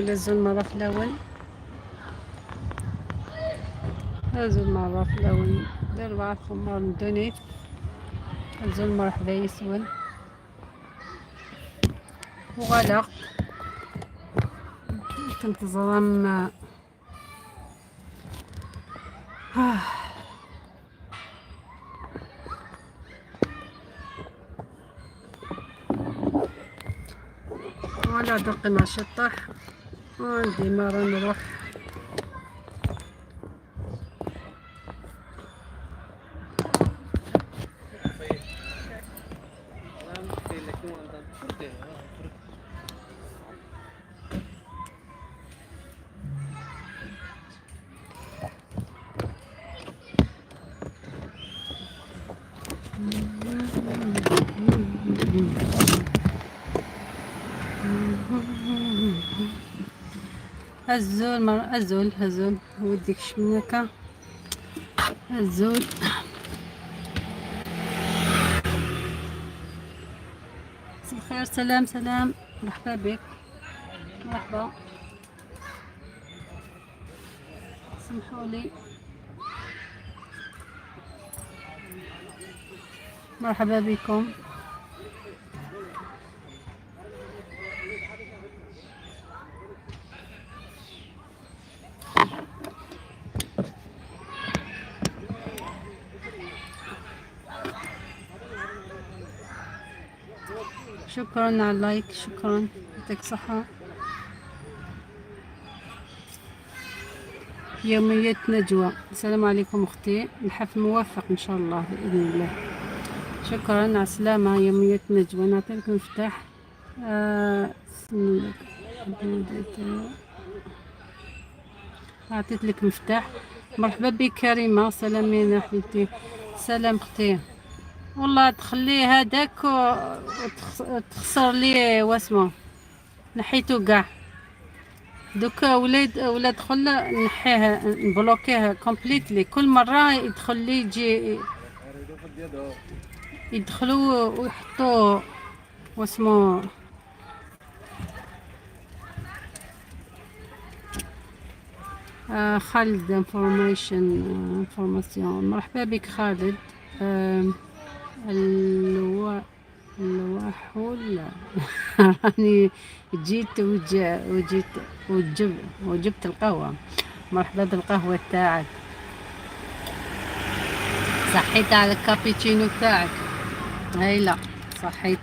الزول الزول مرة في الأول، الزول مرة في الأول دربعة خمار دونيت. الزول مرحبا يسون وغلق كنت ظلام. ولا دقي مع شطح عندي مرة نروح. الزول مر الزول الزول وديك شمنكة الزول. مساء الخير، سلام سلام، مرحبا بك، مرحبا. سمحوا لي، مرحبا بكم. شكرا على ال like، شكرا، يعطيك صحة. يوميات نجوى، السلام عليكم اختي، الحفل موفق ان شاء الله باذن الله. شكرا على السلامة. يوميات نجوى، نعطيك المفتاح. اعطيت لك مفتاح. مرحبا بك كريمة، سلامين حبيبتي. سلام اختي، والله تخلي هذاك وتخسر لي واسمو، نحيتو كاع دوكا. ولاد ولا دخل نحيه نبلوكيه completely. كل مرة يدخل لي يجي يدخلوا ويحطوا واسمو. خالد information information، مرحبا بك خالد. الوحول راني جيت وجيت وجبت القهوة. مرحبا بالقهوة تاعك، صحيت على الكابتشينو تاعك. هايلة، صحيت.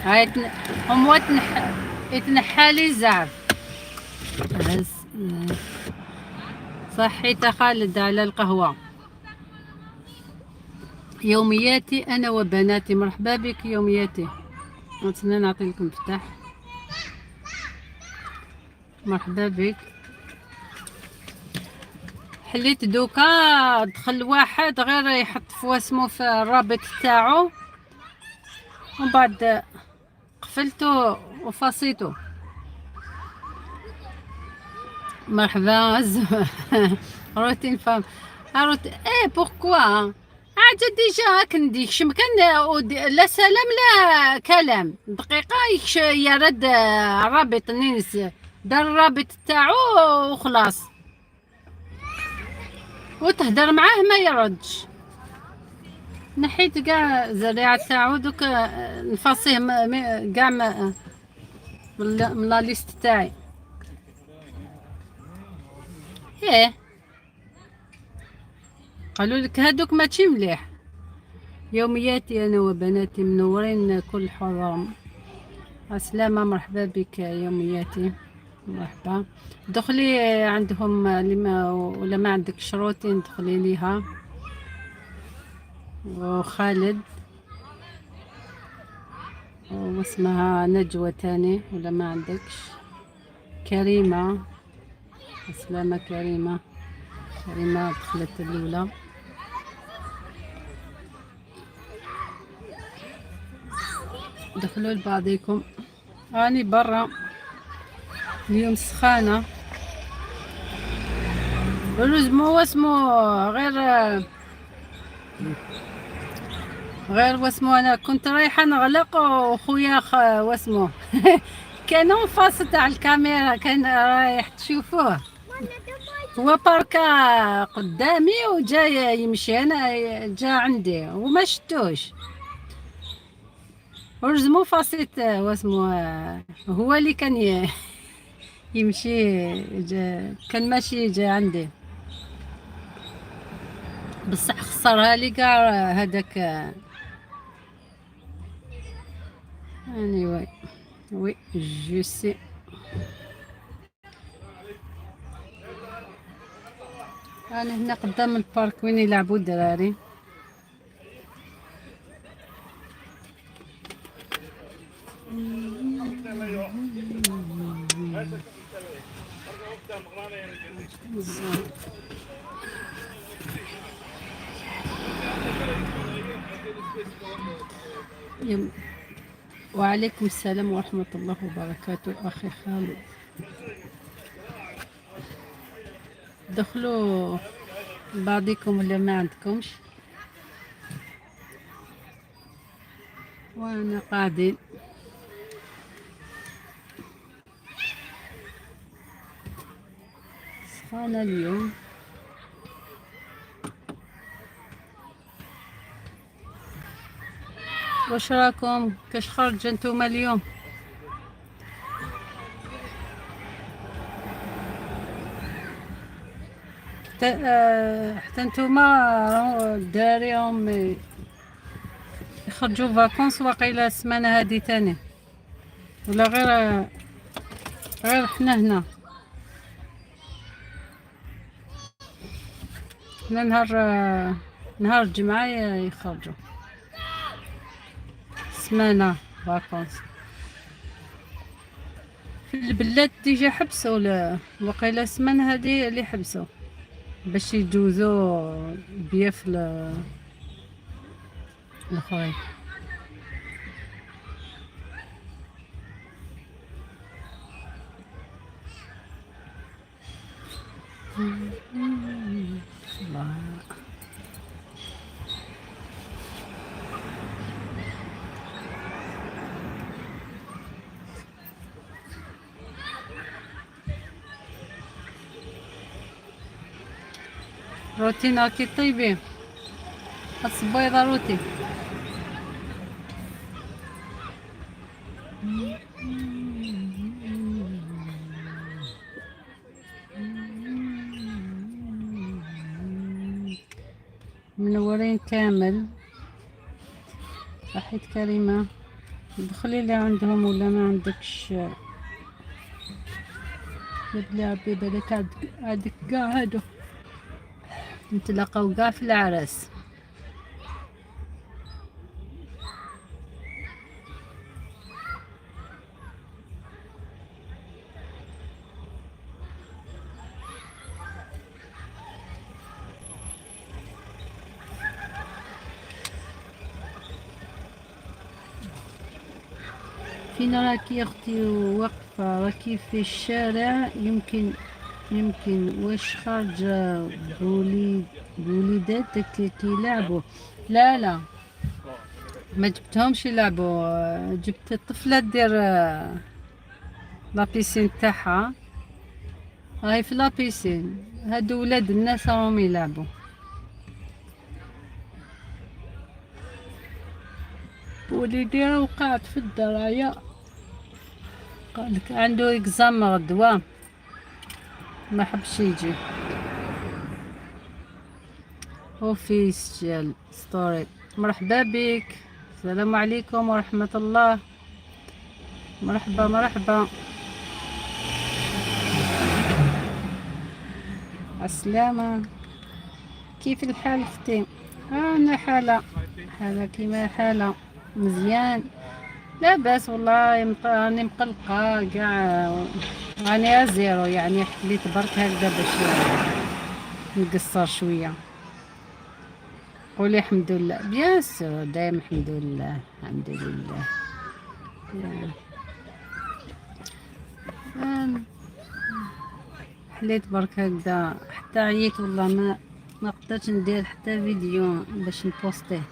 هاي هو يتنحى لي الزعف. صحيت خالد على القهوة. يومياتي أنا وبناتي، مرحبا بك يومياتي. نتمنى نعطي لكم مفتاح. مرحبا بك. حليت دوكا، دخل واحد غير يحط في واسمو في الرابط تاعو، ومن بعد قفلته وفاصيته. مرحبا روتين femme روت ايه pourquoi عاد déjà كنديك شمكان لا سلام لا كلام، دقيقة يرد الرابط نينس، دار الرابط تاعو وخلاص، وتهدر معاه ما يردش. نحيت كاع الزريعة تاعو دوك نفاصيه كاع من la liste تاعي. ايه قالوا لك هادوك ماشي مليح. يومياتي انا وبناتي منورين كل حضور. السلامة، مرحبا بك يومياتي، مرحبا. دخلي عندهم لما ولا ما عندك شروطين دخلي ليها. وخالد واسمها نجوى تاني ولا ما عندكش. كريمة، السلامة كريمة. كريمة دخلت الأولى. دخلوا لبعضيكم. راني برا اليوم سخانة. الرز اسمو غير واسمو. انا كنت رايحة نغلق وخويا واسمو كان en face تاع الكاميرا، كان رايح تشوفوه. هو باركا قدامي وجا يمشي، انا جا عندي وما شتوش. heureusement فاسيت واسمو، هو اللي كان يمشي، جا كان ماشي جا عندي، بصح خسرها لي كاع هذاك. anyway، oui je sais. انا هنا قدام ال parc وين يلعبوا الدراري. وعليكم السلام ورحمة الله وبركاته أخي خالد. دخلوا بعضكم اللي ما عندكمش، وانا قاعدين. سخانة اليوم. واش راكم؟ كاش خرج نتوما اليوم؟ حتى نتوما الدراري هم يخرجوا vacances وقيله السمانه هادي تاني، ولا غير حنا هنا؟ حنا نهار الجمعة يخرجوا سمانة vacances. في البلاد déjà حبسوا وقيله السمانة هادي اللي حبسوا باش يجوزوا bien في الاخرين. الله. روتين راكي طيبين الصبيضة روتي. منورين كامل. صحيت كريمة، دخلي اللي عندهم ولا ما عندكش؟ يا بلي ربي بالك عندك كاع هادو. نتلاقاو كاع في العراس. فين راكي يا اختي واقفة؟ راكي في الشارع يمكن. واش خارجة بوليداتك كيلعبوا؟ لا لا، ما جبتهمش يلعبوا، جبت الطفلة دير la piscine تاعها، راهي في la piscine. هادو ولاد الناس راهم يلعبوا. وليدي راه وقعت في الدراية، قالك عنده examen غدوة، ما حبش يجي. official story، مرحبا بك. السلام عليكم ورحمة الله. مرحبا مرحبا، السلامة. كيف الحال اختي؟ انا حالة حالة كيما حالة مزيان، لا باس والله. راني مقلقة كاع، راني à zéro، يعني حليت برك هكذا باش نقصر شوية. قولي الحمد لله. bien sûr، دايما الحمد لله، الحمد لله. حليت برك هكذا حتى عييت والله، ما قدرتش ندير حتى فيديو باش نبوستيه.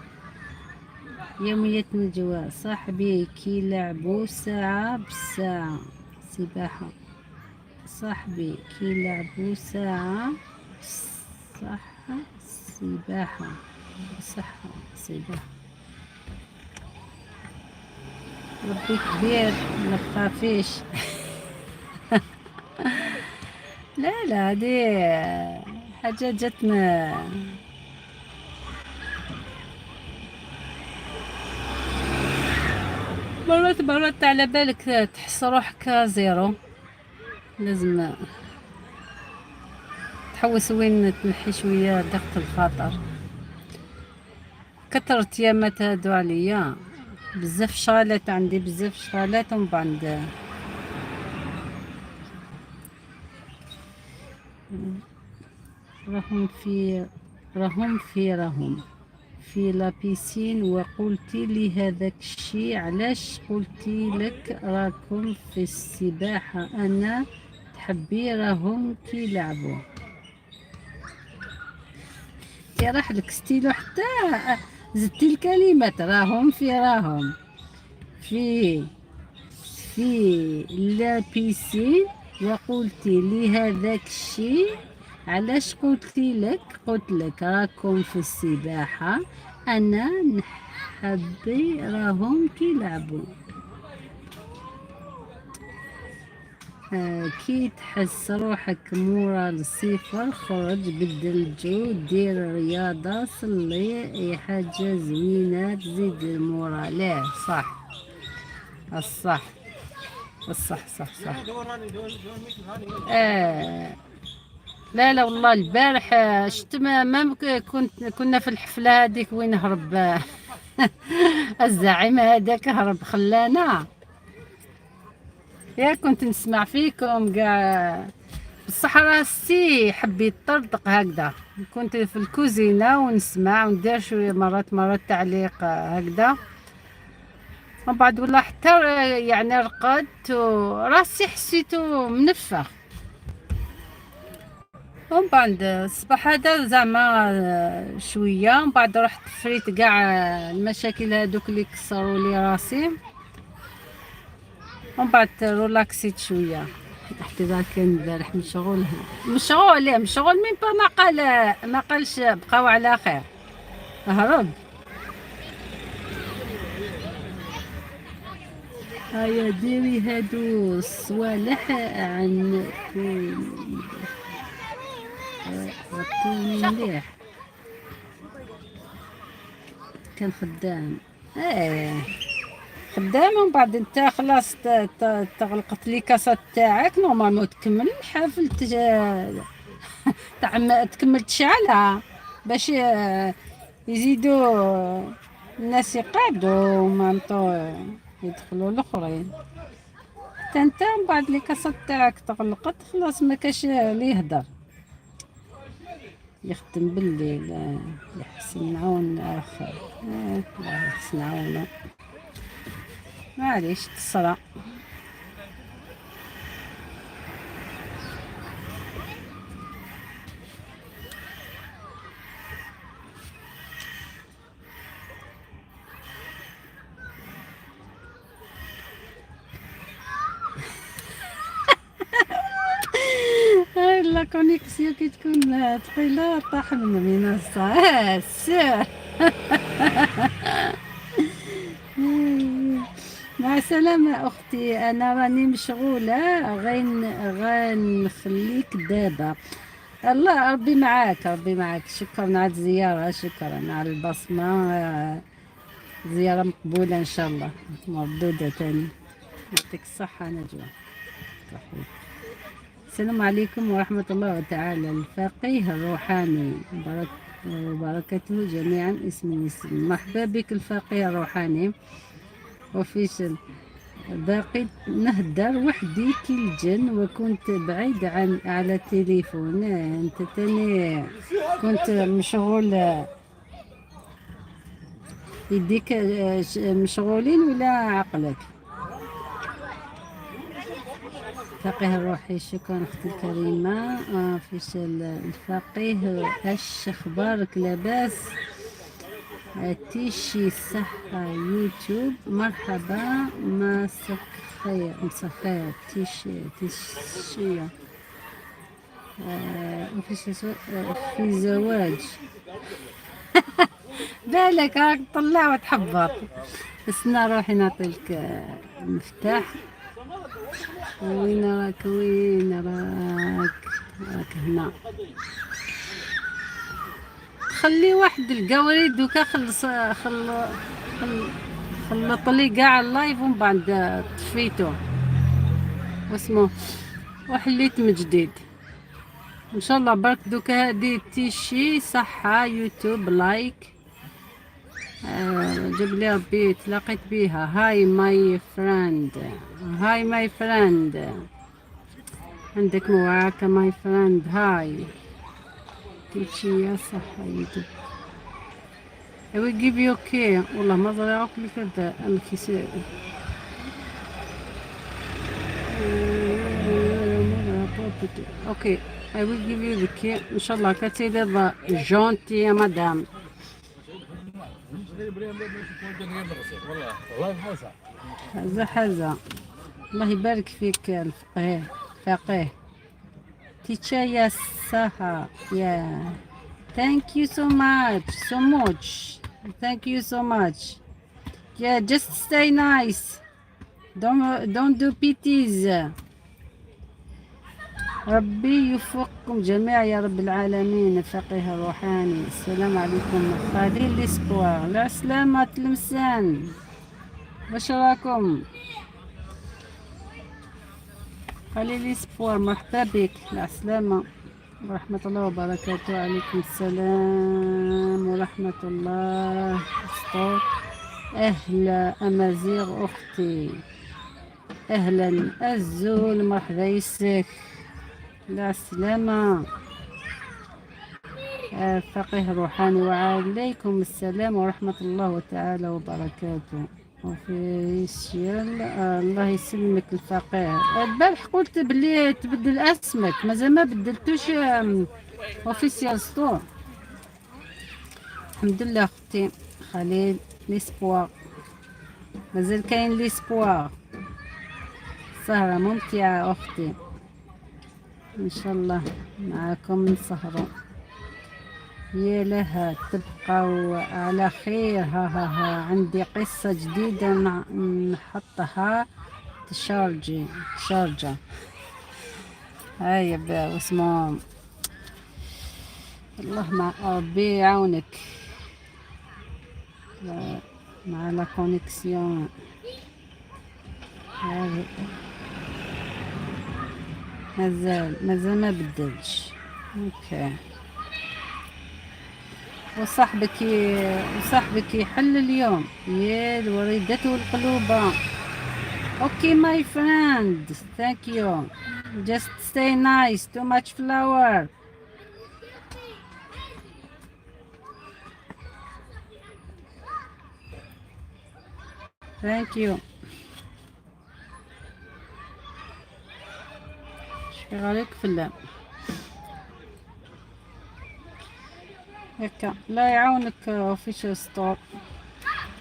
يوميات نجوى، صاحبي كيلعبوا ساعة بالساعة. السباحة صاحبي كي لعبوا ساعة صح سباحة صح سباحة. ربي كبير ما تخافيش. لا لا، هذه حاجة جاتنا. مرات مرات على بالك تحس روحك zéro، لازم تحوس وين تنحي شوية ضغط الخاطر. كثرت يامات هادو عليا بزاف شغالات، عندي بزاف شغالات، ومن بعد راهم في راهم في راهم في la piscine. وقلتي لي هذاك الشيء علاش قلتي لك راكم في السباحة؟ أنا تحبي راهم كي لعبوا. كي راح لك ستيلو حتى زدتي الكلمات، راهم في راهم في في la piscine. وقلتي لي هذاك الشيء علاش قلتي لك؟ قلت لك راكم في السباحة، أنا نحبي راهم كي لعبوا. كي تحس روحك moral صفر خرج بدل جو، دير رياضة، صلي، اي حاجة زوينة تزيد ال moral. لا صح، الصح الصح صح صح. لا لا والله البارح شفت ما كنت كنا في الحفلة هذيك وين هرب الزعيم هذاك، هرب خلانا. يا كنت نسمع فيكم كاع، بصح راسي حبيت طردق هكذا. كنت في الكوزينة ونسمع وندير شوية مرات مرات تعليق هكذا، ومن بعد والله حتى يعني رقدت وراسي حسيته منفخ. ومن بعد الصباح هذا زعما شوية، ومن بعد رحت فريت كاع المشاكل هذوك اللي كسروا لي راسي، ومن بعد رولاكسيت شوية. حتى ذاك كان البارح مشغول مشغول مشغول، même pas ما قال، ما قالش بقاو على خير، هرب. هيا ديري هادو الصوالح عن غطوني مليح. كان خدام، ايه خدام. ومن بعد انت خلاص تغلقت les cassettes تاعك، normalement تكمل الحفل، تكمل تشعلها باش يزيدوا الناس يقعدوا ومامطو يدخلوا الاخرين. حتى انت من بعد les cassettes تاعك تغلقت خلاص، ما كاش اللي يهدر. يخدم بالليل، يحسن عون الاخر، الله يحسن عونه. معليش تصرى. la connexion كي تكون ثقيلة طاح من المنصة. السير مع السلامة أختي، أنا راني مشغولة، غنخليك دابا. الله ربي معاك، ربي معاك. شكرا على الزيارة، شكرا على البصمة، زيارة مقبولة إن شاء الله، مردودة تاني. يعطيك الصحة نجوى. صحيح. السلام عليكم ورحمة الله تعالى. الفقيه الروحاني وبركته جميعا. اسم اسم. مرحبا بك الفقيه الروحاني. وفيش باقي نهدر وحدي كي الجن، وكنت بعيد عن على التليفون. انت تاني كنت مشغول، يديك مشغولين ولا عقلك؟ فقيه الروحي، شكرا اختي الكريمة. فيش الفقيه، اش اخبارك؟ لاباس؟ تيشي صحة يوتيوب، مرحبا، مساء خير، مساء خير. تيشي تيشية في زواج بالك راك تطلع وتحبط. استنى روحي نعطيك المفتاح. وين راك؟ وين راك؟ راك هنا. خلي واحد القوري دوكا خلص خل خلط لي كاع ال live ومن بعد طفيتو واسمو وحليت من جديد. ان شاء الله برك دوكا هادي تيشي صحة يوتيوب like. جاب لي ربي تلاقيت بيها. hi my friend، hi my friend، عندك مواكا my friend. hi تيشي يا صحة يوتيوب. I will give you key. والله ما ضيعوك لي كذا ام كيس. okay، I will give you the key. ان شاء الله كتير gentille يا مدام. حزة حزة. الله يبارك فيك الفقيه فقيه تيتشا يا صحة يا. thank you so much، so much، thank you so much. yeah، just stay nice، don't do bêtises. ربي يوفقكم جميعا يا رب العالمين. الفقيه الروحاني، السلام عليكم. خليل l'espoir، لا سلامة تلمسان، واش راكم؟ خليل l'espoir، مرحبا بك. السلامة ورحمة الله وبركاته. عليكم السلام ورحمة الله. store أهلا أمازيغ أختي، أهلا الزول، مرحبا يسك. لا السلامة. فقيه روحاني، وعليكم السلام ورحمة الله تعالى وبركاته. official، الله يسلمك الفقيه. البارح قلت بلي تبدل اسمك، مازال ما بدلتوش. official store. الحمد لله اختي خليل l'espoir، مازال كاين l'espoir. سهرة ممتعة اختي، ان شاء الله معاكم نسهروا. يا لها تبقوا على خير. ها ها ها، عندي قصة جديدة نحطها تشارجي تشارجة. هاي واسمو الله مع ربي يعاونك مع la connexion. مازال مازال ما بدلش. okay، وصاحبك يحل اليوم يا الوريدات والقلوبة. okay my friend، thank you، just stay nice، too much flower. thank you. شغالك في اللام هكا. لا يعاونك official store.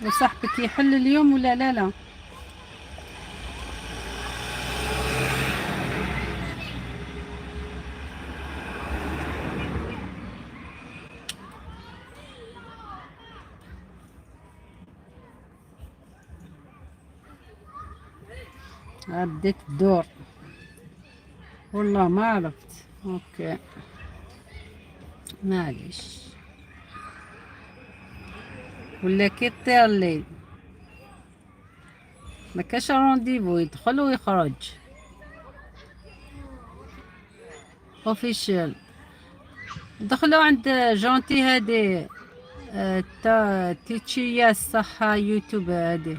وصاحبك يحل اليوم ولا لا؟ لا بديت الدور، والله ما عرفت. okay معليش، ولا كي طير الليل ما كاش rendez-vous، يدخل ويخرج. official، دخلوا عند gentille هادي تيتشيا الصحة يوتيوب هادي،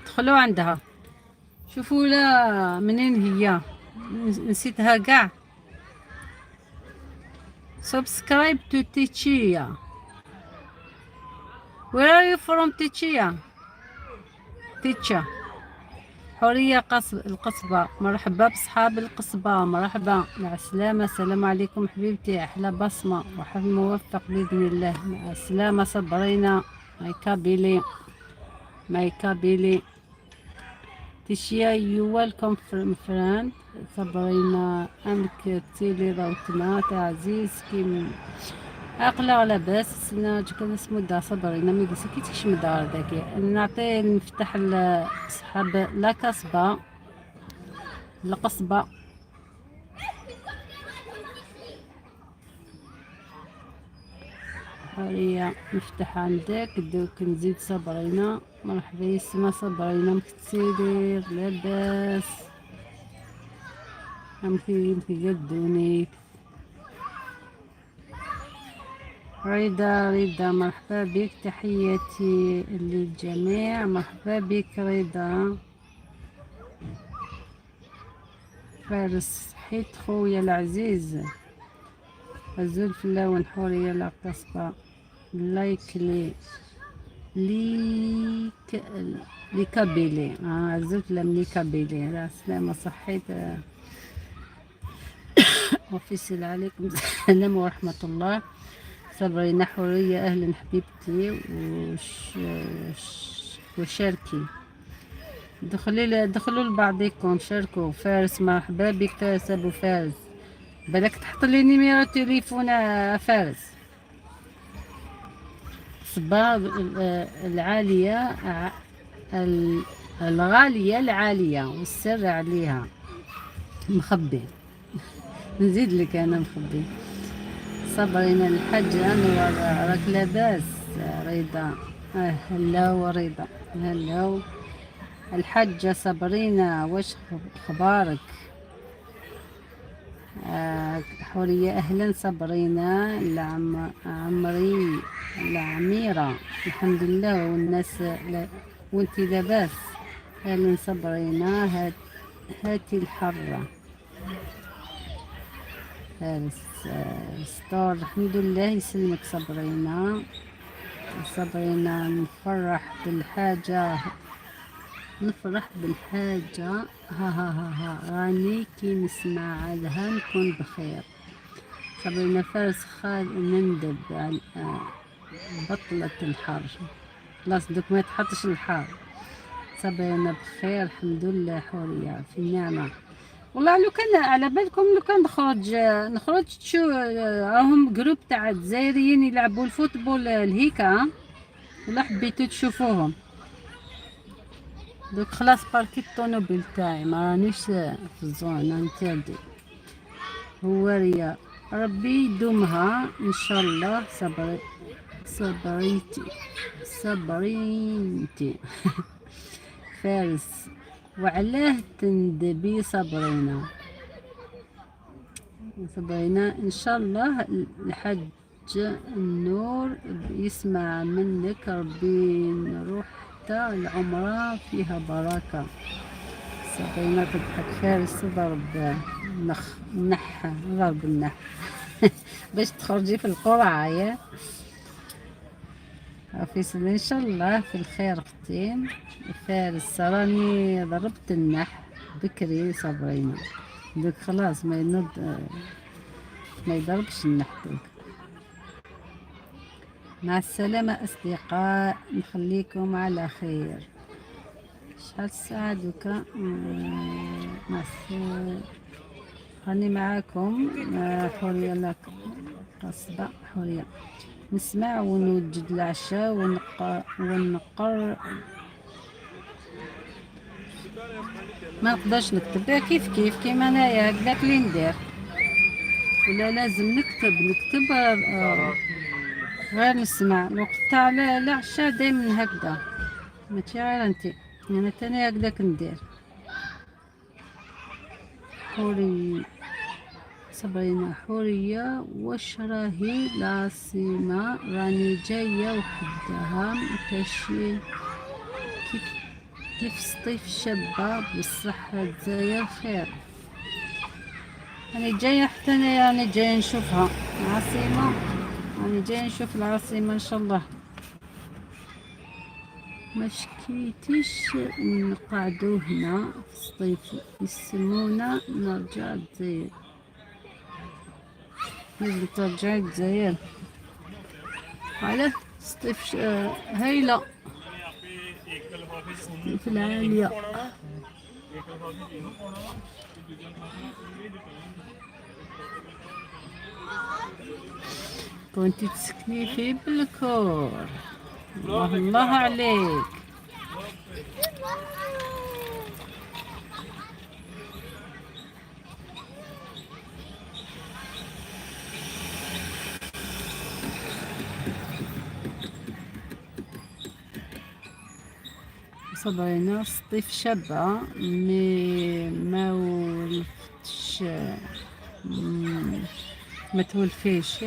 دخلوا عندها شوفوا لا منين هي، نسيتها كاع. subscribe to تيتشيا. where are you from تيتشيا؟ تيتشا حورية القصبة، مرحبا بصحاب القصبة، مرحبا، مع السلامة. السلام عليكم حبيبتي، أحلى بصمة وحظ موفق بإذن الله. مع السلامة صبرينا. ماي كابيلي، ماي كابيلي تشيا، you welcome friend. صبرينا، أمك تيلي ضوتنا تعزيز كي أقلا لاباس سنا كذا اسمو دا صبرينا ميديسي كي تكشم دار داكي نعطي المفتاح لصحاب la Casbah، القصبة. حورية، مفتاح عندك. دوك نزيد صبرينا. مرحبا يسما صبرينا، مكتسيدير لاباس؟ أمكي قدوني. رضا، رضا، مرحبا بك، تحياتي للجميع. مرحبا بك رضا. فارس، صحيت خويا العزيز. الزول فلاون. حورية لا قصبة، like ليك les Kabyles. زلت لم les Kabyles. لا سلامة، صحيت. وفي عليكم السلام ورحمة الله. صبرينا حورية، أهلا حبيبتي. وشاركي، دخلي، دخلوا لبعضكم، شاركوا. فارس، مرحبا بك فارس، ابو فارس. بالك تحط لي numéro téléphone فارس. صبا العالية، الغالية العالية، والسر عليها مخبي. نزيد لك أنا مخبي. صبرينا الحاج أنور، راك لاباس؟ رضا، هلاو رضا، هلاو الحاجة صبرينا، واش اخبارك؟ حورية، أهلا صبرينا العم عمري العميرة، الحمد لله والناس وانتي لاباس؟ أهلا صبرينا. هاتي الحرة. فارس ستور، الحمد لله، يسلمك صبرينا. صبرينا، نفرح بالحاجة، نفرح بالحاجة، ها ها ها ها، راني كي نسمع لها نكون بخير. صبرينا، فارس خال نندب بطلة الحر، خلاص دوك ما تحطش الحار. صبرينا، بخير الحمد لله. حورية، في نعمة. والله لو كان على بالكم، لو كان نخرج، نخرج تشو راهم groupe تاع الجزائريين يلعبوا ال football الهيكا، ولا حبيتو تشوفوهم. دوك خلاص باركيت الطوموبيل تاعي، ما رانيش في ال zone interdite. هو ريا، ربي يدومها ان شاء الله. صبري صبريتي صبرينتي. فارس، وعلاه تندبي صبرينا؟ صبرينا، ان شاء الله الحج النور يسمع منك ربي، نروح حتى العمرة فيها بركة. صبرينا تضحك. فارس، ضرب نخ نح، ضرب النح باش تخرجي في القرعة يا في ان شاء الله في الخير اختي. فارس، راني ضربت النح بكري. صبرينا، دوك خلاص ما ينض ما يضربش النح دوك. مع السلامة أصدقاء، نخليكم على خير. شحال الساعة دوكا؟ مع راني معاكم. حورية لك قصبة. حورية، نسمع ونوجد العشاء ونقر، ما نقدرش نكتب. كيف كيف كيما انايا، هكذاك اللي ندير، ولا لازم نكتب؟ نكتب غير نسمع. الوقت تاع العشاء دايما هكذا، ماشي غير انت، انا تاني هكذاك ندير. حوري صبرينا حورية، واش راهي العاصمة؟ راني جاية وحدها مكاشي كيف كيف. سطيف شابة بصح الجزائر خير. راني جاية حتى انا، راني جاية نشوفها العاصمة، راني جاية نشوف العاصمة ان شاء الله. ما شكيتيش نقعدو هنا في الصيف يسمونا نرجع الجزائر. لازم ترجعي الجزائر. علاه؟ سطيف هايلة في العالية. كنتي تسكني في بلكور، الله الله عليك. صبرينا سطيف شابة mais ما ولفتش، ما تولفيش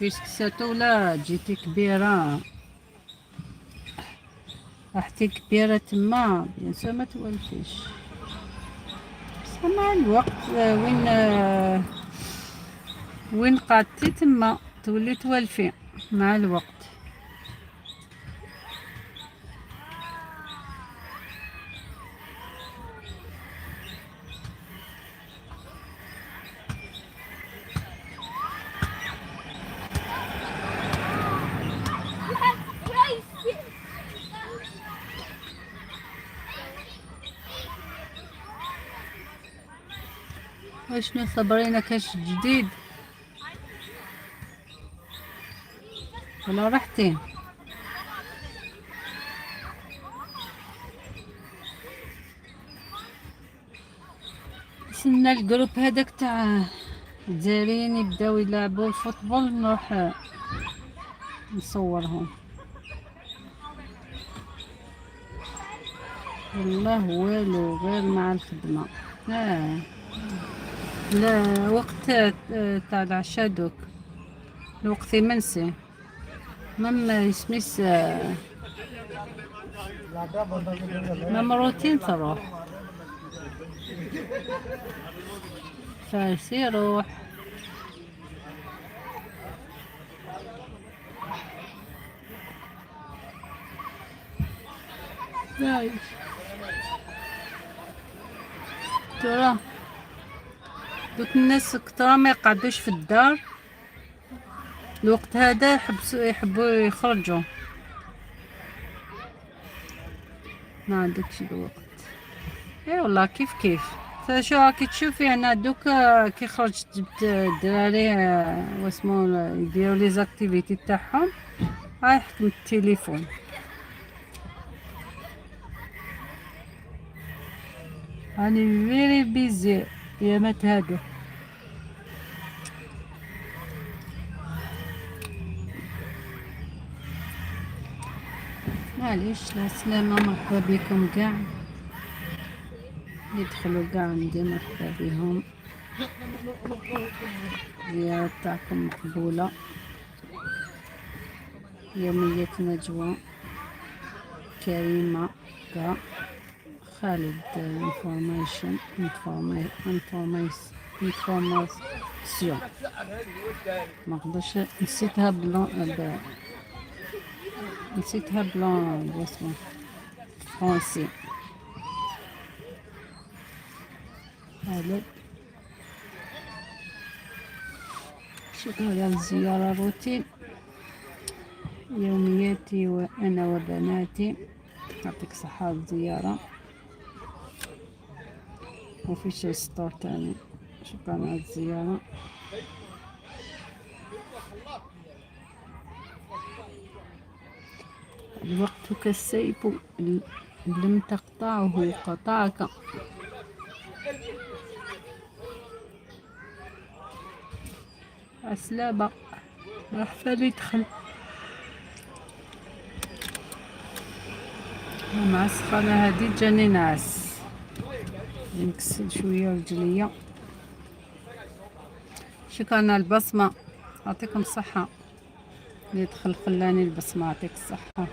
puisque surtout لا جيتي كبيرة، رحتي كبيرة تما، bien sûr ما تولفيش. بصح مع الوقت وين قعدتي تما تولي تولفي مع الوقت. You have crisis. وشنو صبرينا، كاش جديد ولا رحتي؟ نستنى ال groupe هذاك تاع الجزائريين يبداو يلعبوا ال football، نروح نصورهم. والله والو، غير مع الخدمة. لا وقت تاع العشاء، دوك الوقت يمنسي même يسميس même روتين تروح فارسي يروح. عايش ترى دوك الناس كترى ما يقعدوش في الدار الوقت هذا، يحبوا يخرجوا. ما عندكش الوقت؟ اي والله كيف كيف. شو راكي تشوفي انا دوك كي خرجت جبت الدراري واسمو يديروا les activités تاعهم، هاي حكمت التليفون. راني very busy يامات هادو. معليش، لا سلامة. مرحبا بكم كاع، يدخلوا كاع عندي مرحبا بهم، الزيارة تاعكم مقبولة. يوميات نجوى، كريمة كاع، خالد information information ما نقدرش، نسيتها بلون نسيتها بلون واسمو français. خالد، شكرا على الزيارة. روتين يومياتي وأنا وبناتي، يعطيك صحة على الزيارة. وفي store تاني، شكرا على الزيارة. الوقت كالسيف، لم تقطعه قطعك. عسلامة، مرحبا يدخل. مع السخانة هادي جاني نعس، نكسل شوية رجليا. شكرا على البصمة، يعطيكم الصحة. اللي دخل خلاني البصمة، يعطيك الصحة.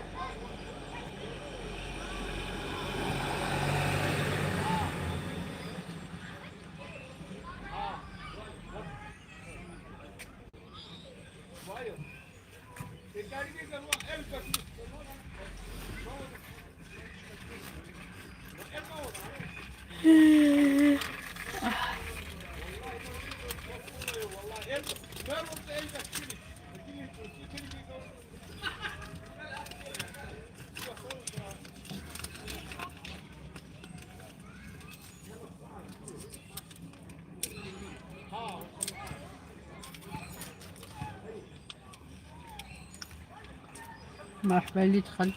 مرحبا اللي دخل،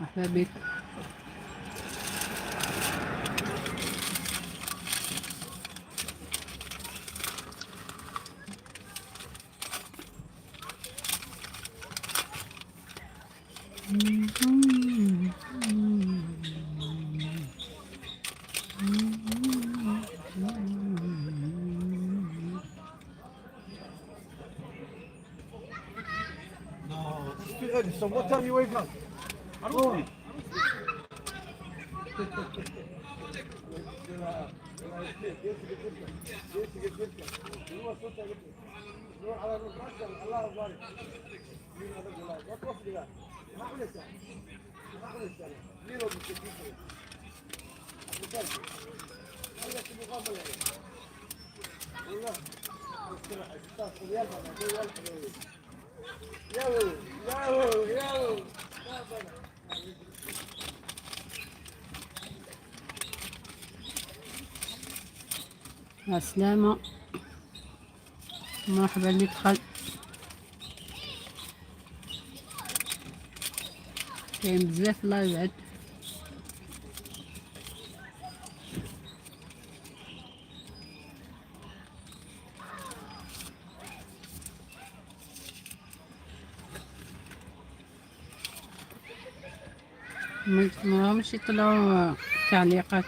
مرحبا بك. No, it's too early. So what time you wake up? Oh. مع السلامة. مرحبا اللي دخل. كاين بزاف، الله يبعد. ما همش يطلعوا تعليقات.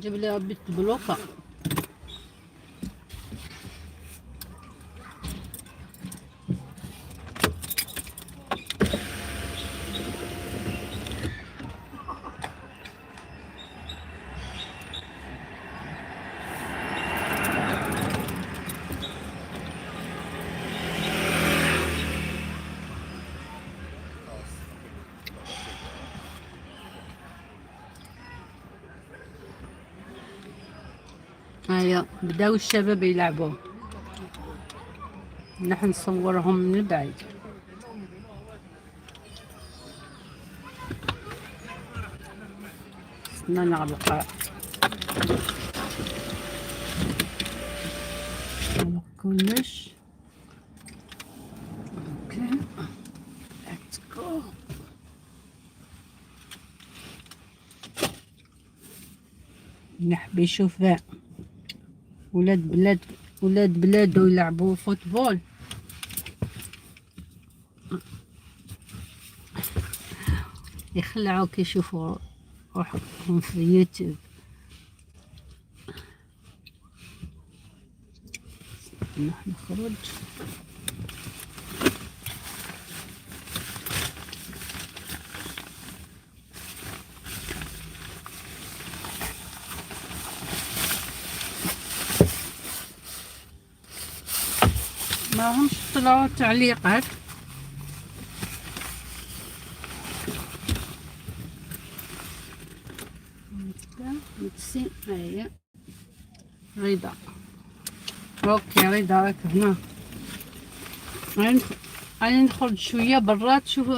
جيب لي ربي بلوكا. هيا بداو الشباب يلعبوا، نحن نصورهم من بعيد. استنى نغلق نغلق كلش. okay، let's go. نحب يشوف ولاد بلاد، ولاد بلادو يلعبوا football. يخلعوا كي يشوفوا روحهم في يوتيوب. نروح نخرج. ما همش طلعوا تعليقات. هيا رضا، okay رضا راك هنا. غادي نخرج شويه برا تشوف،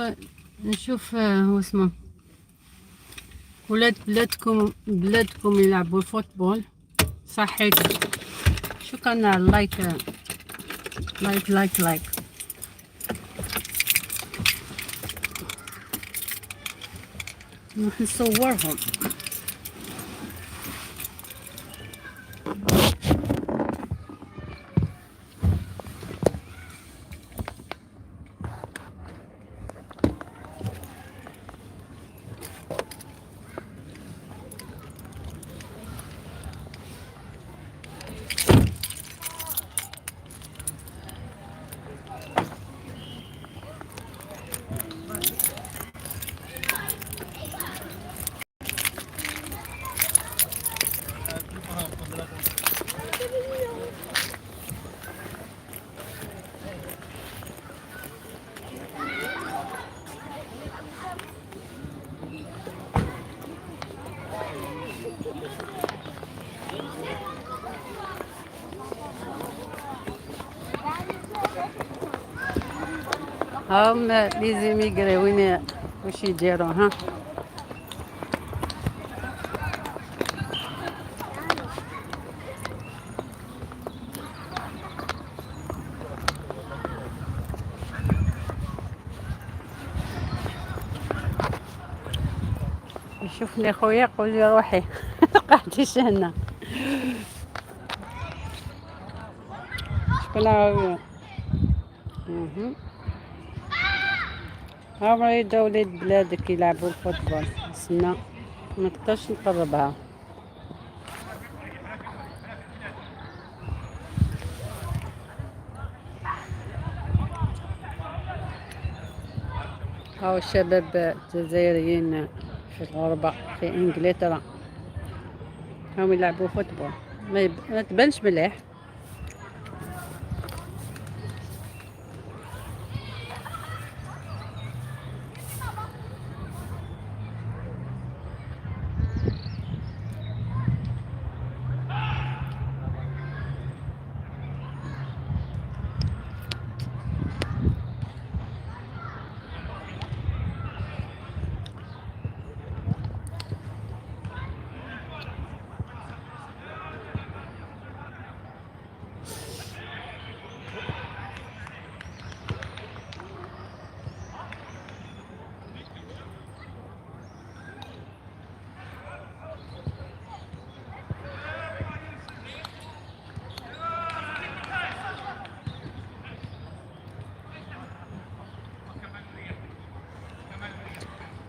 نشوف هو اسمه ولاد بلادكم يلعبوا football. صحيت، شكرا على ال like like like like. نروح نصورهم. هم les immigrés وين واش يديروا ها. يشوفني خويا يقول لي روحي قعدتيش هنا. شكون هاو؟ هاو يداو ولاد بلادك يلعبوا ال football. استنى ما نقدرش نقربها. هاو الشباب الجزائريين في الغربة في انجلترا هم يلعبوا football. ما تبانش مليح.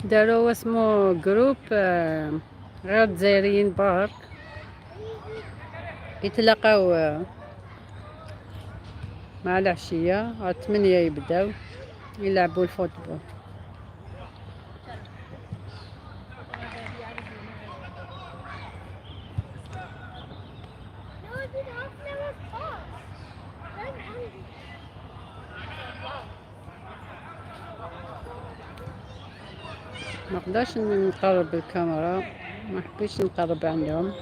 داروا اسمو groupe غير الجزائريين برك يتلاقاو مع العشية على 8 يبداو يلعبوا ال football. No, I did half an hour past. I'm hungry. ما نقدرش نقرب الكاميرا، ما حبيتش نقرب عندهم.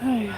هيا.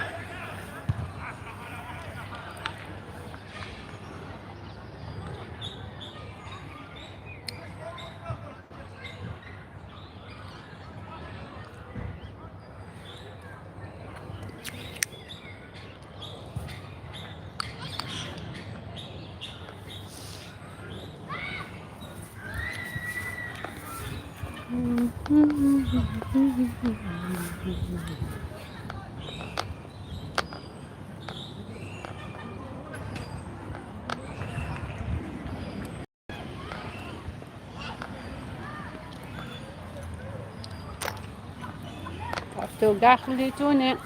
عرفتو قاع خليتوني.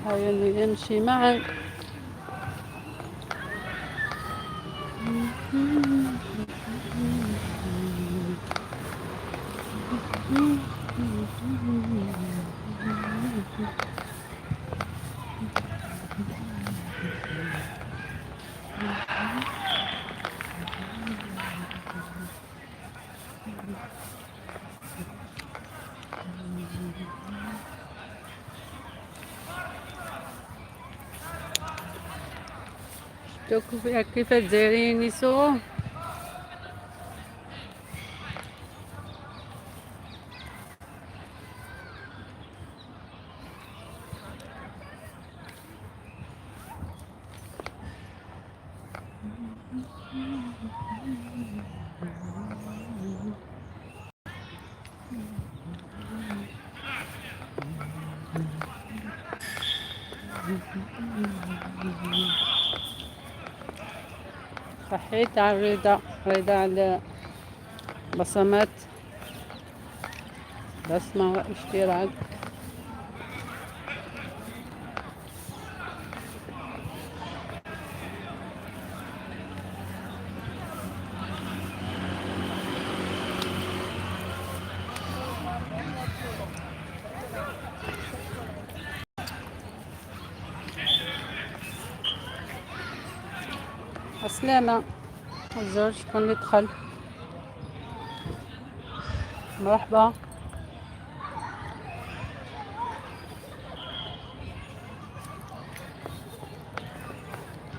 هيا نمشي معا. شفتو كيف الجزائريين يسوقوا؟ صحيت على الرضا، رضا على بصمات، بصمة واشتراك. السلامة الزوج، شكون اللي دخل؟ مرحبا.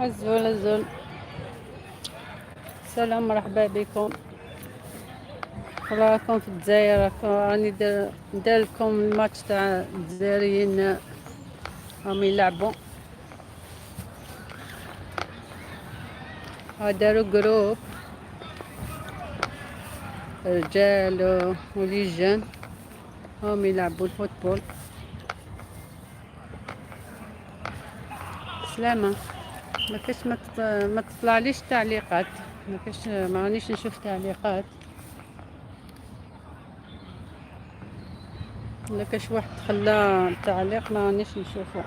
الزول الزول، سلام، مرحبا بكم. راكم في الجزائر، راني ندير لكم الماتش تاع الجزائريين راهم يلعبوا. داروا groupe رجال و les jeunes هم يلعبوا ال football. سلامة، ما كاش ما تطلعليش تعليقات، ما كاش، ما رانيش نشوف تعليقات. ولا كاش واحد خلى تعليق ما رانيش نشوفه.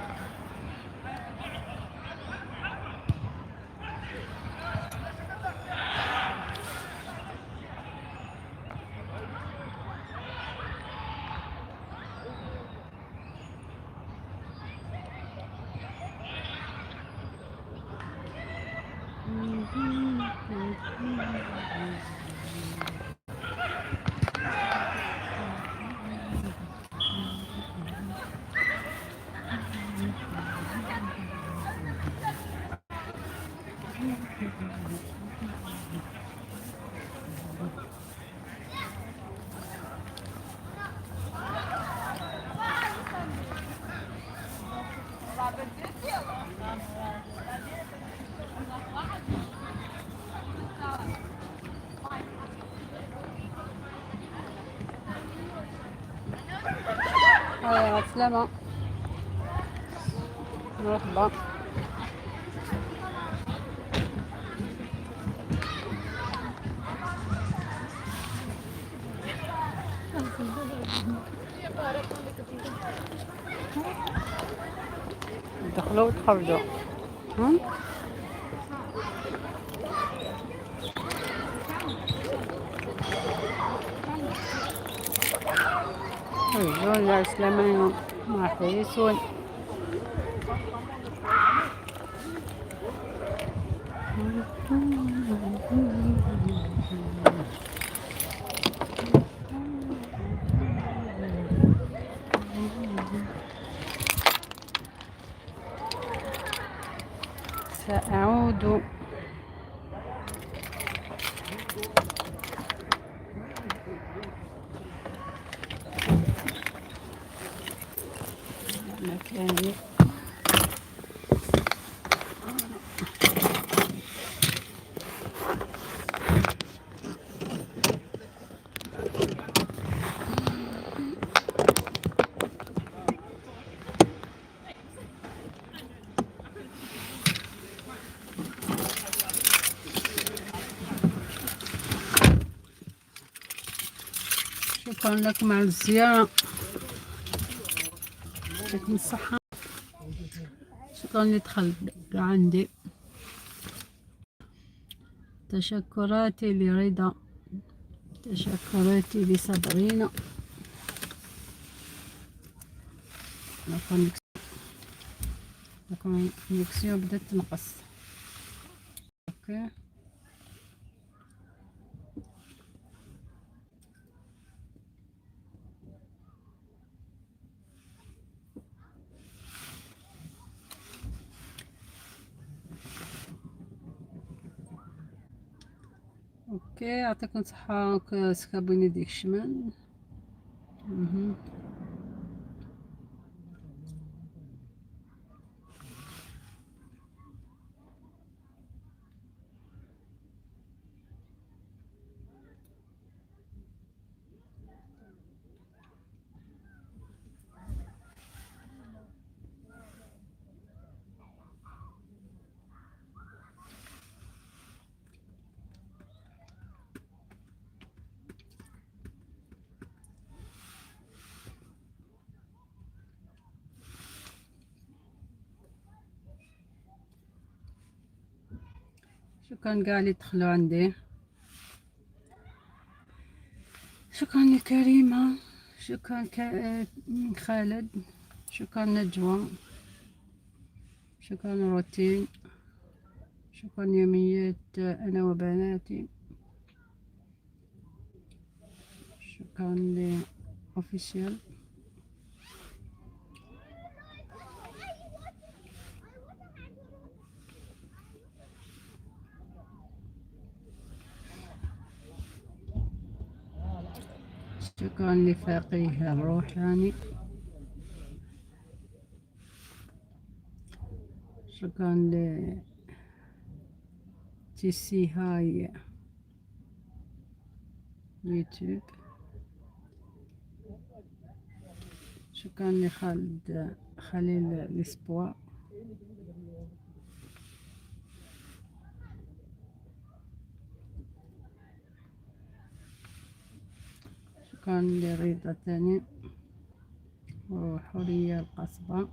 سلامة، مرحبا. دخلوا وتخرجوا. هم؟ رجعوا سلامة، مرحبا يسون. سأعود. مكاني. شكرا لكم على الزيارة، يعطيكم الصحة. شكرا اللي دخل عندي. تشكراتي لرضا، تشكراتي لصبرينا. la connexion بدات تنقص. OK، OK، يعطيكم الصحة. سكابوني ديك الشمال. شكرا كاع اللي دخلوا عندي. شكرا لكريمة، شكرا خالد، شكرا نجوى، شكرا روتين، شكرا يوميات أنا وبناتي. شكرا ل officiel. شكرا لفقيه الروحاني. شكرا ل تي سي هاي يوتيوب. شكرا لخالد خليل الاسبوع. شكرا لرضا تاني وحورية القصبة.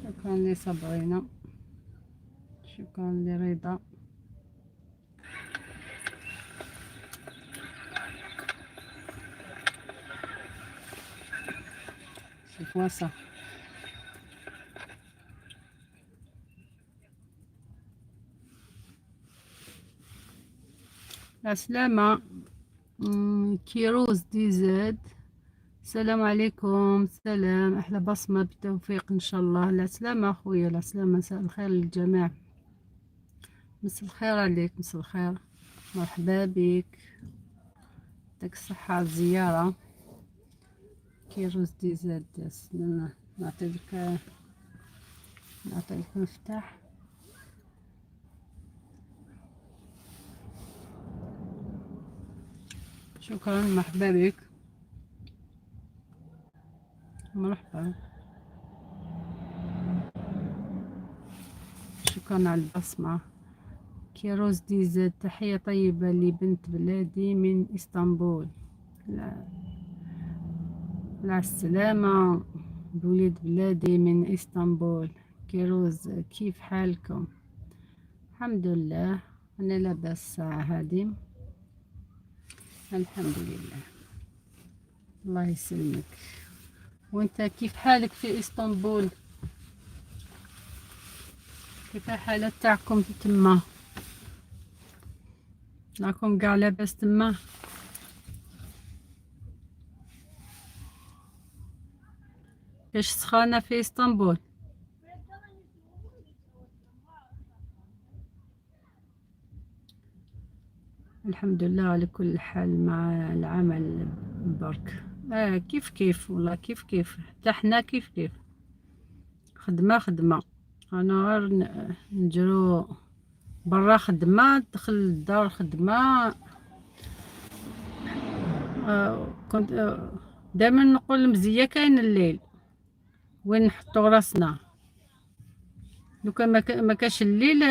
شكرا لصبرينا. شكرا لرضا. C'est quoi ça? السلامة. كيروز دي زاد، السلام عليكم. سلام، أحلى بصمة، بالتوفيق إن شاء الله. لا سلامة أخويا، لا سلامة. مساء الخير للجميع. مساء الخير عليك، مساء الخير، مرحبا بك، يعطيك الصحة على الزيارة. كيروز دي زاد، نعطيك مفتاح. شكرا، مرحبا بك، مرحبا. شكرا على البصمة. كيروز ديزاد، تحية طيبة لبنت بلادي من اسطنبول. لا لا، السلامة بوليد بلادي من اسطنبول. كيروز، كيف حالكم؟ الحمد لله، أنا لاباس الساعة هذه، الحمد لله. الله يسلمك. وانت كيف حالك في اسطنبول؟ كيف الحالة تاعكم تما؟ راكم قاع لاباس تما؟ كاش سخانة في اسطنبول؟ الحمد لله على كل حال، مع العمل برك. كيف كيف والله، كيف كيف، حتى حنا كيف كيف، خدمة خدمة. انا غير نجرو برا خدمة، دخل الدار خدمة. كنت دائما نقول مزية كاين الليل وين نحطو راسنا. لو كان ما كاش الليل،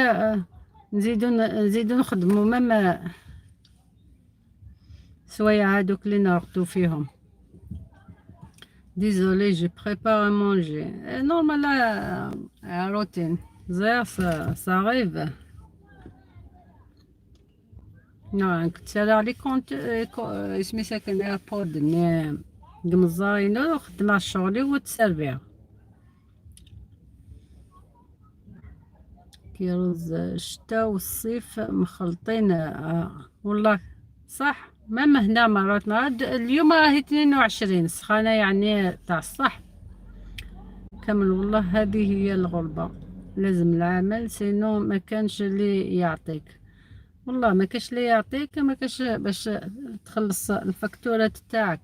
نزيدو نخدمو même سوايع هادوك اللي نرقدو فيهم. Désolé, je prépare à manger. Normal, la routine. D'ailleurs, ça arrive. Non, كنت على كونت اسمي ساكن ايربود ني قمزاينو خدمة شغلي وتسربيع. كيروز، الشتا والصيف مخلطين. والله صح، même هنا مرات مرات. اليوم راهي 22 سخانة يعني تاع الصح كامل. والله هذه هي الغربة، لازم العمل، sinon ما كانش اللي يعطيك. والله ما كاش اللي يعطيك، ما كاش باش تخلص الفاكتورات تاعك.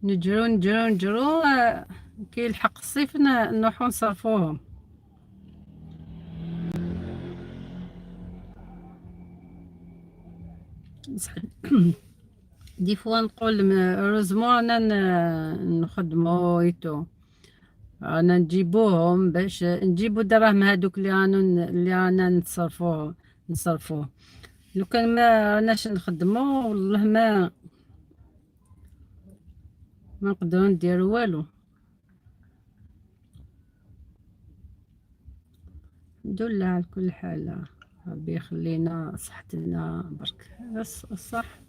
نجرو نجرو نجرو، كي يلحق الصيف نروحو نصرفوهم. بصح des fois نقول heureusement رانا نخدمو et tout، رانا نجيبوهم باش نجيبو دراهم هادوك اللي رانا نصرفوه. لو كان ما راناش نخدمو والله ما نقدرو نديرو والو. الحمد لله على كل حال، ربي يخلينا صحتنا برك بس. الصح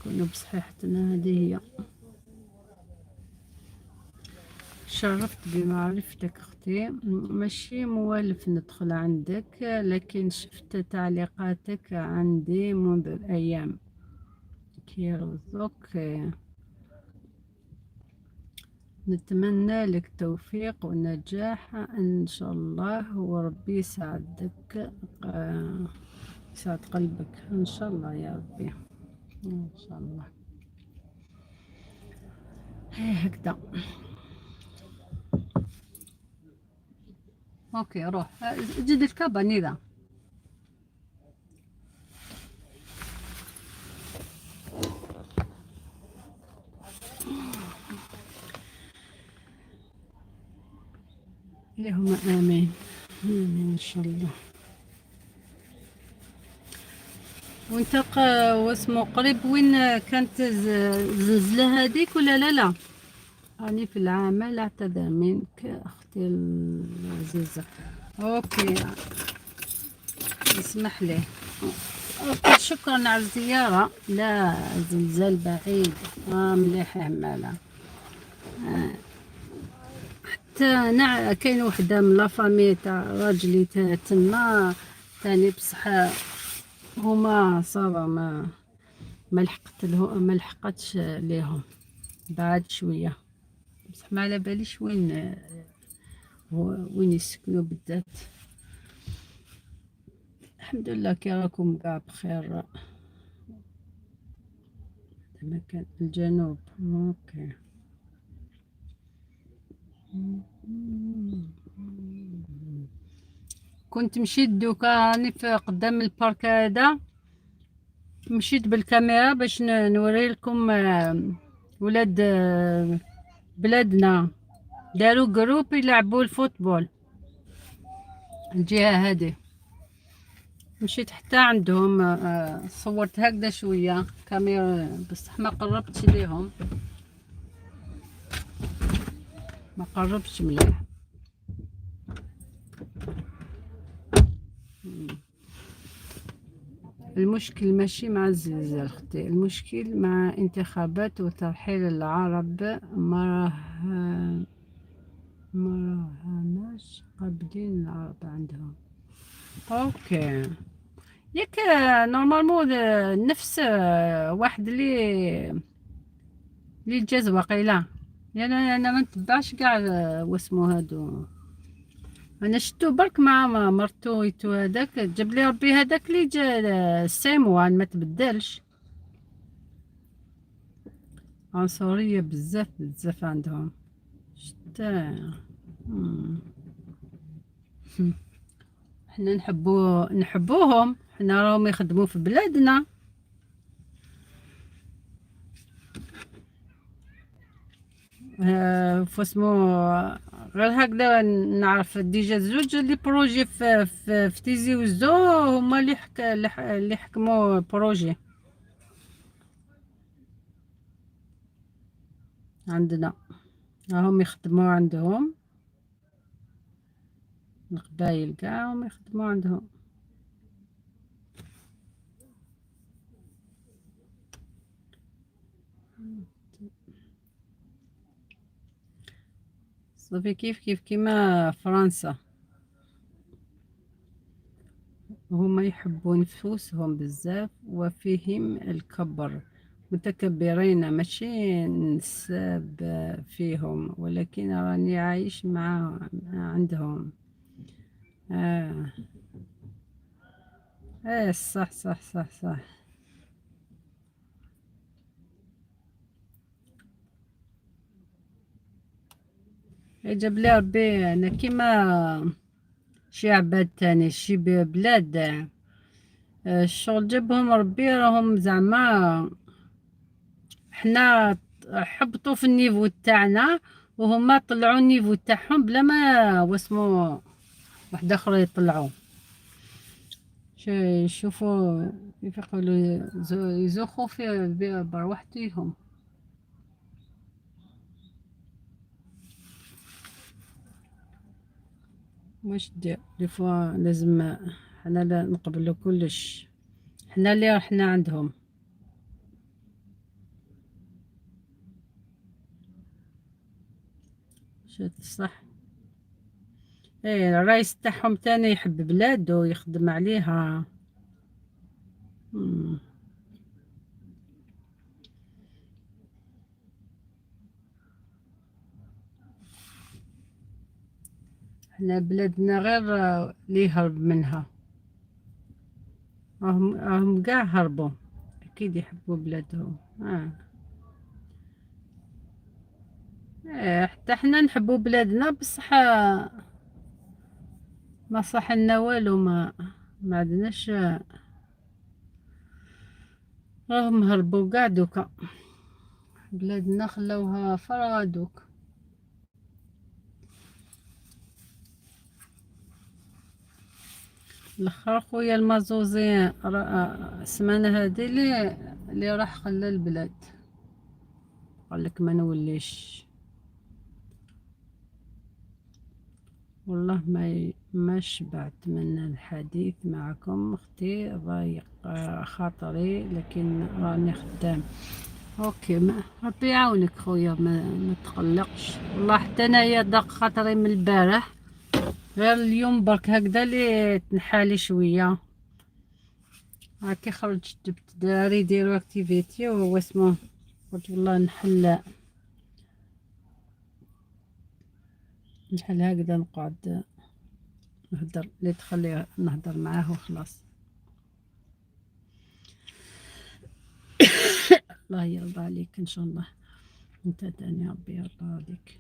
نكونوا بصحيحتنا. هذه هي. شرفت بمعرفتك اختي، ماشي موالف ندخل عندك، لكن شفت تعليقاتك عندي منذ الايام. كيرزق، نتمنى لك توفيق ونجاح ان شاء الله، وربي يسعدك، يسعد قلبك ان شاء الله يا ربي، ان شاء الله. هي هكذا. okay روح جد ال cabane اذا. اللهم امين، امين ان شاء الله. وانت واسمو قريب وين كانت الزلزلة هذيك ولا لا؟ لا راني في العمل، اعتذر منك اختي العزيزة. okay اسمح لي. okay شكرا على الزيارة. لا زلزال بعيد. مليح همالة. حتى كاين وحدة من la famille تاع راجلي تما تاني، بصح هما ça va، ما لحقت له، ما لحقتش ليهم بعد شوية، بصح ما على باليش وين يسكنوا بالذات. الحمد لله كي راكم كاع بخير. مكان الجنوب. okay كنت مشيت دوكا راني في قدام ال parc هذا، مشيت بالكاميرا باش نوري لكم، ولاد بلادنا داروا groupe يلعبوا ال football الجهة هذه. مشيت حتى عندهم، صورت هكذا شوية كاميرا، بصح ما قربتش ليهم، ما قربتش مليح. المشكل ماشي مع الزلزال اختي، المشكل مع انتخابات وترحيل العرب. ما راهناش قابلين العرب عندهم. okay ياك normalement نفس واحد اللي جاز واقيلا، لان انا ما نتبعش كاع واسمو هادو. انا شتو برك مع مرتو et tout، هذاك جاب لي ربي هذاك اللي جا same one ما تبدلش. عنصرية بزاف بزاف عندهم. شتا حنا نحبوهم، حنا راهم يخدموا في بلادنا. فاسمو غير هكذا نعرف déjà زوج les projets في تيزي وزو هما اللي حكموا projet عندنا، راهم يخدموا عندهم القبايل كاع، هم يخدموا عندهم. صافي كيف كيف كيما فرنسا، هما يحبوا نفوسهم بزاف وفيهم الكبر، متكبرين، ماشي نساب فيهم، ولكن راني عايش مع عندهم. صح صح صح صح. جاب لي ربي انا كيما شي عباد تاني شي بلاد، الشغل جابهم ربي، راهم زعما حنا حبطوا في ال niveau تاعنا وهما طلعوا ال niveau تاعهم بلا ما واسمو واحد اخر يطلعوا. شوفوا كيف يقولوا يزوخوا في بروحتهم. واش دير des fois لازم حنا لا نقبلو كلش، حنا اللي رحنا عندهم. شفت صح. ايه الرئيس تاعهم تاني يحب بلادو يخدم عليها. مم. احنا بلادنا غير اللي يهرب منها، راهم قاع هربوا، اكيد يحبوا بلادهم. إيه حتى حنا نحبوا بلادنا، بصح ما صح لنا والو، ما عندناش. راهم هربوا قاع دوكا، بلادنا خلاوها فراغ دوك. الاخر خويا المازوزي السمانه هذه اللي راح خلى البلاد، قال لك ما نوليش. والله ما شبعت من الحديث معكم اختي، ضايق خاطري لكن راني خدام. OK، ما ربي يعاونك خويا، ما تقلقش. والله حتى انايا ضاق خاطري من البارح، غير اليوم برك هكذا اللي تنحالي شوية. هاكي خرجت جبت دراري يديروا activité وهو اسمه، قلت والله نحل هكذا، نقعد نهدر اللي تخلي نهدر معاه وخلاص. الله يرضى عليك ان شاء الله، انت تاني ربي يرضى عليك.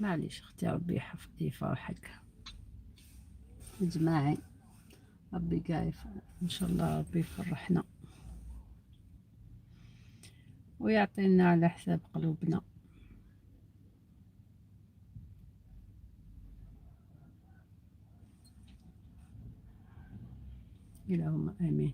معليش اختي، ربي يحفظ يفرحك جماعي، ربي قاع ان شاء الله ربي يفرحنا ويعطينا على حساب قلوبنا. اللهم امين.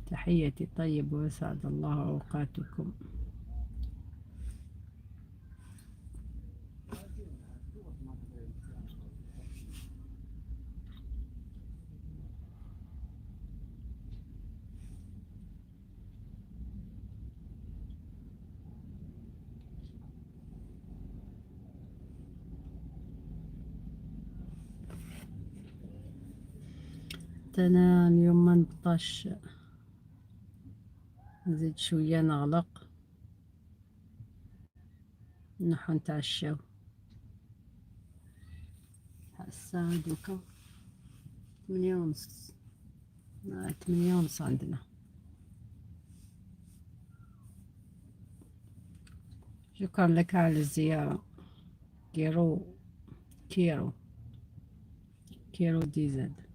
تحياتي طيب، وسعد الله اوقاتكم. انا اليوم ما نبطاش، نزيد شوية نغلق، نروحو نتعشاو. الساعة دوكا 8:30، 8:30 عندنا. شكرا لك على الزيارة كيرو كيرو كيرو ديزاد.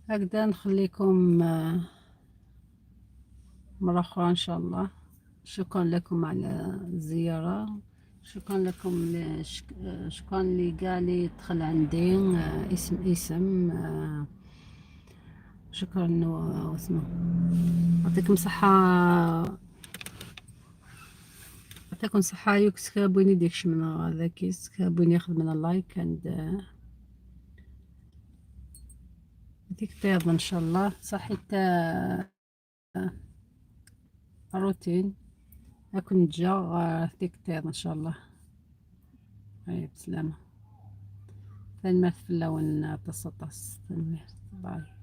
هكذا نخليكم مرة أخرى إن شاء الله. شكرا لكم على الزيارة، شكرا لكم، شكرا اللي قاع اللي دخل عندي اسم اسم، شكرا واسمه. يعطيكم صحة، يعطيكم صحة. يوكس بويني ديكش من هذا كيس بويني ياخذ من ال like عند هذيك طيب ان شاء الله. صحيت روتين اكون جا ديك طيب ان شاء الله. هيا بسلامة. ثاني في اللون طس طس. bye.